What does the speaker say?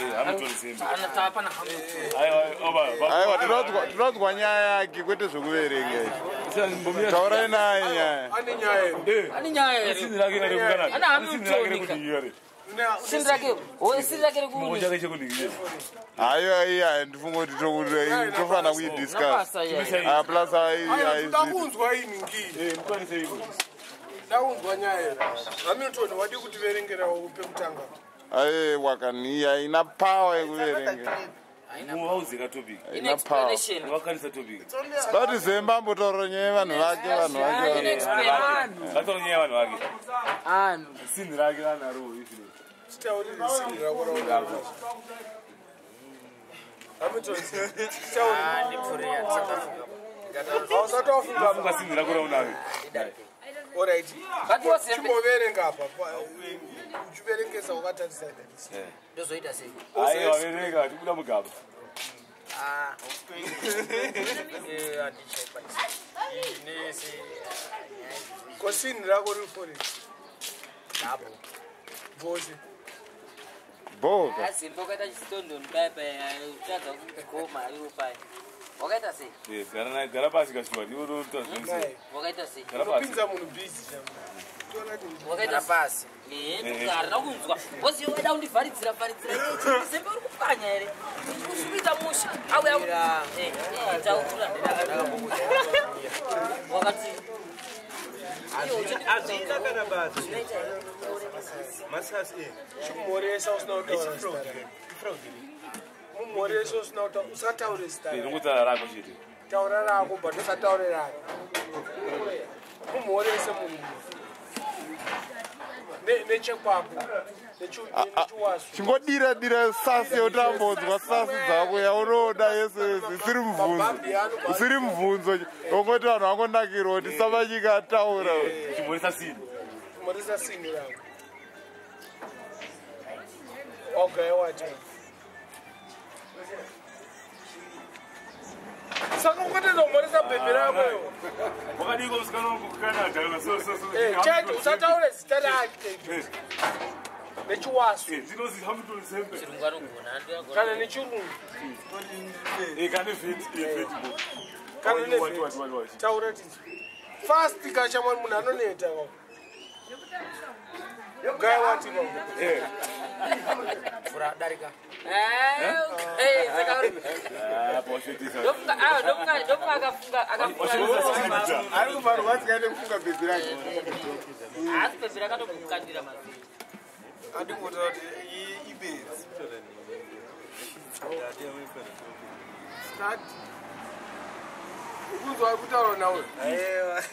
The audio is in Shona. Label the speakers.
Speaker 1: Hamilton Zembe.
Speaker 2: Tapa Hamilton.
Speaker 3: Aiwa, tinonzwa nyaya yake kwete zvekuverenga izvi. Taurai naye nyaya.
Speaker 4: Ane nyaya here?
Speaker 2: Ane nyaya here?
Speaker 1: Sini rake riri kuKanada.
Speaker 2: Ana Hamilton.
Speaker 1: Sini rake rekuti
Speaker 2: Sini rake. Oh, sini rake
Speaker 1: Chimoko
Speaker 2: rekuti.
Speaker 1: chake chekudiki.
Speaker 3: Aiwa, iya, ndifunga kuti tofana kuidiscuss.
Speaker 2: Napasa iya.
Speaker 3: Ah, plus
Speaker 4: Aiwa, toda
Speaker 3: ai
Speaker 4: kunzwa ini ngii.
Speaker 1: Mukwanise iko.
Speaker 4: Ndakunzwa nyaya here? Hamilton wadi kutiverengerawo pekutanga.
Speaker 3: Aiwa kani ina power yekuverenga.
Speaker 1: Muvaudze topic.
Speaker 2: Ine
Speaker 3: Ina power.
Speaker 2: explanation.
Speaker 1: Vakanisa topic.
Speaker 3: Vati Zembe ambotaura nyaya yevanhu vake, vanhu vake.
Speaker 2: Ine
Speaker 3: Vanhu.
Speaker 2: explanation.
Speaker 1: Vataura nyaya yevanhu vake.
Speaker 2: Anu.
Speaker 1: Sini rake anaro ifile.
Speaker 4: Titaurire sini rako raunaro. Hamilton, titaurire. Hausati wafunga.
Speaker 1: Funga sini rako raunaro.
Speaker 4: Alright.
Speaker 2: But what's Zembe?
Speaker 4: Chimboverenga apa. Uchiverengesa wakatarisa.
Speaker 2: Ndozoita sei?
Speaker 1: Aiwa verenga tikuda mugaba.
Speaker 2: Ah. Eh, handichaikwanisa. Nese.
Speaker 4: Ko sini rako riri foreign.
Speaker 2: Dabo.
Speaker 4: Vose.
Speaker 3: Boka.
Speaker 2: Zembe wakaita chitondoni paya paya utadza kugoma ariwo paya. Wakaita sei?
Speaker 1: Gara naye gara pasi kashuwa. Ndiwo unoita zvese.
Speaker 4: Naye.
Speaker 2: Wakaita sei?
Speaker 1: Gara pasi.
Speaker 4: Pinza munhu busy chama. Toona kuti
Speaker 2: Wakaita pasi. Eh, ndogara ndakunzwa. Bosi waida kundivharidzira vharidzira. Zembe uri kupwanya here? Usikuita musha. Auya. Eh, taura. Wakati
Speaker 5: Hazvina kana basa. Masasi eh.
Speaker 4: chimhoresa usina kutaura zita rake. Mumhoresa usina kutaura usataure zita rake.
Speaker 1: Ndinongotaura rako chete.
Speaker 4: Taura rako but usataure rake. Mumhorese munhu. Nechekwako. Nechiwasu.
Speaker 3: Chingodira dira sasi yotambonzwa sasi dzako yaunoda yese yese isiri mubvunzo. Usiri mubvunzo. Ongoti vanhu vangonakirwa kuti Samanyika ataura.
Speaker 1: Chimhoresa sini.
Speaker 4: Mhoresa sini rako. Wagaya wati. Saka ungatenda kumhoresa bhebhi rako iwe.
Speaker 1: Wakadiko musikana wangu kuCanada kana so so so.
Speaker 4: Eh, chete usataure zita rake. Nechiwasu.
Speaker 1: Ndinozi Hamilton Zembe.
Speaker 2: chirungu anogona. Anogona.
Speaker 4: Kana nechirungu.
Speaker 1: Kane vheti, vheti.
Speaker 4: Kana nevheti. Taura tinzwe. Fast kashamwari munhu anoneta ka. Gaya wati ka.
Speaker 2: Mvura darika. Eh, eh, saka ndofunga ah ndofunga ndofunga akafunga akafunga.
Speaker 3: Ari kuvarwa tikaende kufunga bhebhi rake.
Speaker 2: Asi bhebhi rakatomukandira mavhiri.
Speaker 5: Andingotaura kuti ibenzi.
Speaker 4: Start. Ukunzwa kutaura nawe.
Speaker 5: Aiwa.